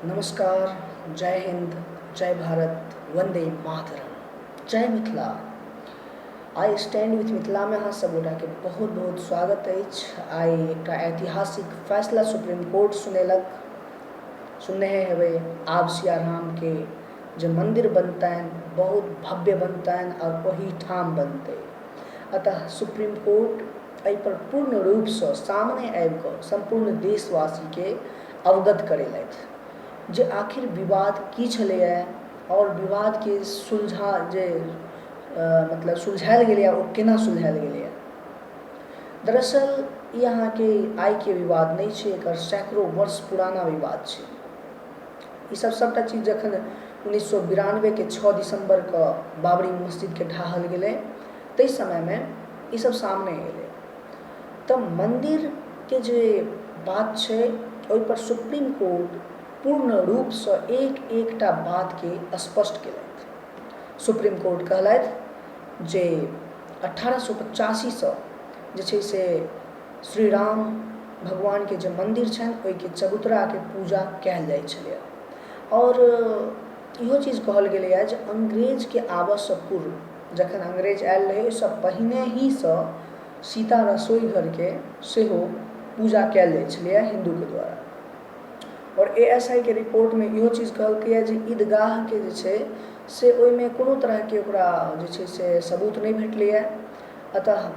नमस्कार, जय हिन्द, जय भारत, वन्दे मातरम, जय मिथिला। I stand with मिथिलामे अहाँ सब गोटाके बहुत बहुत स्वागत अछि। आइ एकटा ऐतिहासिक फैसला सुप्रीम कोर्ट सुनेलक। सुनने हेबै, आब सियारामके जे मन्दिर बनतनि बहुत भव्य बनतनि आओर ओहिठाम बनतै। अतः सुप्रीम कोर्ट एहिपर पूर्ण रूपसँ सामने आबि कऽ सम्पूर्ण देशवासीके अवगत करेलथि जे आखिर विवाद की छलैए आओर विवादके सुलझा जे मतलब सुलझायल गेलैए ओ केना सुलझायल गेलैए। दरअसल ई अहाँके आइके विवाद नहि छै, एकर सैकड़ो वर्ष पुराना विवाद छै। ईसभ सभटा चीज जखन 1992के 6 दिसम्बरके बाबरी मस्जिदके ढाहल गेलै ताहि समयमे ईसभ सामने एलै। तऽ मन्दिरके जे बात छै ओहिपर सुप्रीम कोर्ट पूर्ण रूपसँ एक एकटा बातके स्पष्ट केलथि। सुप्रीम कोर्ट कहलथि जे 1885सँ जे छै से श्री राम भगवानके जे मन्दिर छनि ओहिके चबूतराके पूजा कयल जाइ छलैए। आओर इहो चीज कहल गेलैए जे अंग्रेजके आबऽसँ पूर्व जखन अंग्रेज आयल रहै ओहिसँ पहिनहिसँ सीता रसोई घरके सेहो पूजा कयल जाइ छलैए हिन्दूके द्वारा। आओर ए एस I के रिपोर्टमे इहो चीज कहलकैए जे ईदगाहके जे छै से ओहिमे कोनो तरहके ओकरा जे छै से सबूत नहि भेटलैए। अतः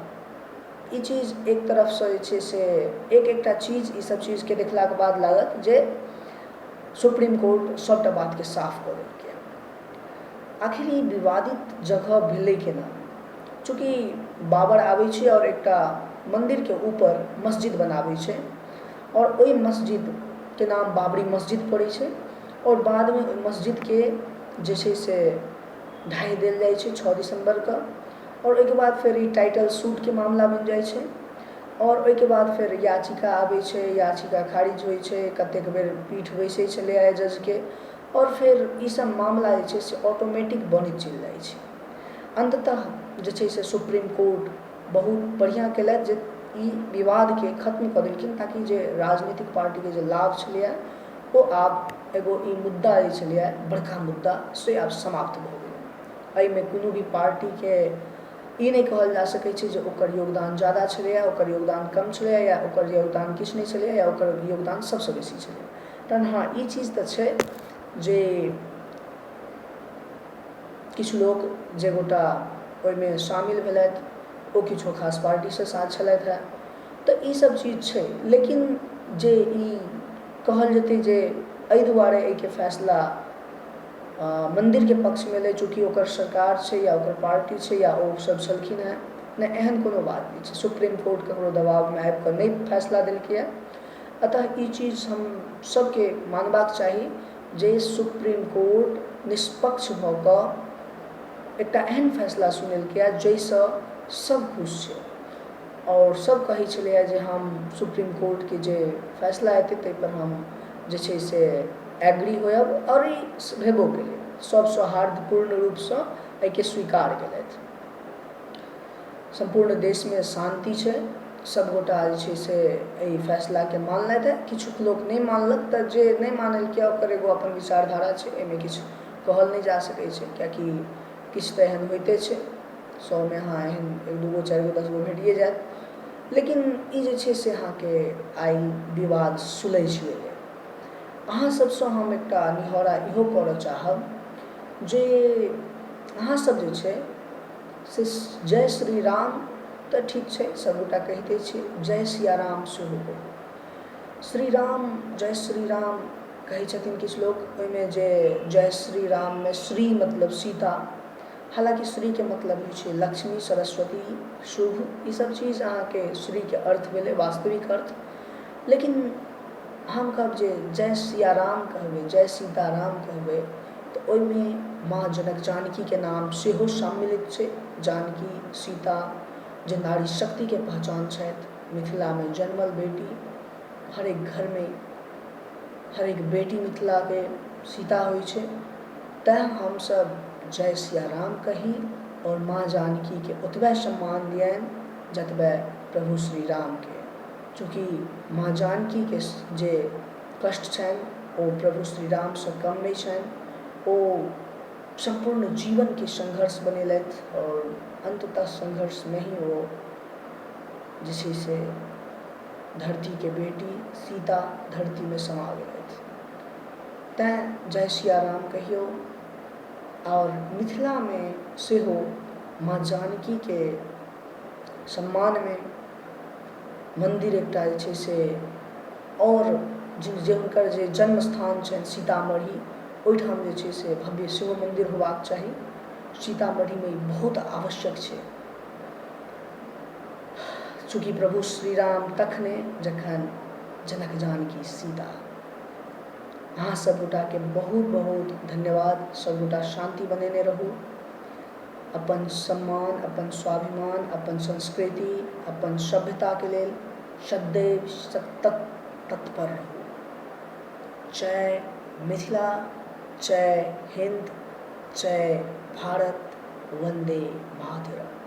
ई चीज एक तरफसँ जे छै से एक एकटा चीज ई सब चीजके देखलाके बाद लागत जे सुप्रीम कोर्ट सबटा बातके साफ कऽ देलकै। आखिर ई विवादित जगह भेलै केना? चूँकि बाबर आबै छै आओर एकटा मन्दिरके ऊपर मस्जिद बनाबै छै आओर ओहि मस्जिदके नाम बाबरी मस्जिद पड़ै छै आओर बादमे ओहि मस्जिदके जे छै से ढाहि देल जाइ छै 6 दिसम्बरके आओर ओहिके बाद फेर ई टाइटल सूटके मामला बनि जाइ छै आओर ओहिके बाद फेर याचिका आबै छै, याचिका खारिज होइ छै, कतेक बेर पीठ बैसै छलैए जजके आओर फेर ई सब मामला जे छै से ऑटोमेटिक बनैत चलि जाइ छै। अन्ततः जे छै से सुप्रीम कोर्ट बहुत बढ़िआँ केलथि जे ई विवादके खत्म कऽ देलखिन ताकि जे राजनीतिक पार्टीके जे लाभ छलैए ओ आब एगो ई मुद्दा जे छलैए बड़का मुद्दा से आब समाप्त भऽ गेलै। एहिमे कोनो भी पार्टीके ई नहि कहल जा सकै छै जे ओकर योगदान ज्यादा छलैए, ओकर योगदान कम छलैए या ओकर योगदान किछु नहि छलैए या ओकर योगदान सभसँ बेसी छलैए। तहन हँ, ई चीज तऽ छै जे किछु लोक जे गोटा ओहिमे शामिल भेलथि ओ किछो खास पार्टीसँ साथ छलथि हेँ, तऽ ईसभ चीज छै। लेकिन जे ई कहल जेतै जे एहि दुआरे एहिके फैसला मन्दिरके पक्षमे एलै चूँकि ओकर सरकार छै या ओकर पार्टी छै या ओ सभ छलखिन हेँ, नहि, एहन कोनो बात नहि छै। सुप्रीम कोर्ट ककरो दबावमे आबि कऽ नहि फैसला देलकैए। अतः ई चीज हम सभके मानबाक चाही जे सुप्रीम कोर्ट निष्पक्ष भऽ कऽ एकटा एहन फैसला सुनेलकैए जाहिसँ सभ खुश छै आओर सभ कहै छलैए जे हम सुप्रीम कोर्टके जे फैसला हेतै ताहिपर हम जे छै से एग्री होयब आओर ई भेबो केलै। सभ सौहार्दपूर्ण रूपसँ एहिके स्वीकार केलथि। सम्पूर्ण देशमे शान्ति छै, सभगोटा जे छै से एहि फैसलाके मानलथि हेँ। किछु लोक नहि मानलक तऽ जे नहि मानलकै ओकर एगो अपन विचारधारा छै, एहिमे किछु कहल नहि जा सकै छै कियाकि किछु तऽ एहन होइते छै, 100मे अहाँ एहन 1 2 गो 4 गो 10 गो भेटिए जायत। लेकिन ई जे छै से अहाँके आइ विवाद सुलझि गेलै। अहाँ सभसँ हम एकटा निहोरा इहो करऽ चाहब जे अहाँसभ जे छै से जय श्री राम तऽ ठीक छै, सभगोटा कहिते छियै, जय सिया राम सेहो कहू। श्री राम जय श्री राम कहै छथिन किछु लोक, ओहिमे जे जय श्री राममे श्री मतलब सीता, हालाँकि श्रीके मतलब होइ छै लक्ष्मी, सरस्वती, शुभ, ईसभ चीज अहाँके श्रीके अर्थ भेलै, वास्तविक अर्थ। लेकिन हम कहब जे जय सिया राम कहबै, जय सीता राम कहबै तऽ ओहिमे माँ जनक जानकीके नाम सेहो सम्मिलित छै। जानकी सीता जे नारी शक्तिके पहचान छथि, मिथिलामे जन्मल बेटी, हरेक घरमे हरेक बेटी मिथिलाके सीता होइ छै, तैँ हमसभ जय सिया राम कही आओर माँ जानकीके ओतबे सम्मान दियनि जतबे प्रभु श्री रामके। चूँकि माँ जानकीके जे कष्ट छनि ओ प्रभु श्री रामसँ कम नहि छनि। ओ सम्पूर्ण जीवनके संघर्ष बनेलथि आओर अन्ततः संघर्षमे ही ओ जे छै से धरतीके बेटी सीता धरतीमे समा गेलथि। तैँ जय सियाराम कहियौ आओर मिथिलामे सेहो माँ जानकीके सम्मानमे मन्दिर एकटा जे छै से आओर जे हुनकर जे जन्म स्थान छनि सीतामढ़ी ओहिठाम जे छै से भव्य सेहो मन्दिर होबाक चाही। सीतामढ़ीमे ई बहुत आवश्यक छै। चूँकि प्रभु श्रीराम तखने जखन जनक जानकी सीता। अहाँ सब गोटाके बहुत बहुत धन्यवाद। सब गोटा शान्ति बनेने रहू। अपन सम्मान, अपन स्वाभिमान, अपन संस्कृति, अपन सभ्यताके लेल सदैव सतत तत्पर रहू। जय मिथिला, जय हिन्द, जय भारत, वन्दे मातरम्।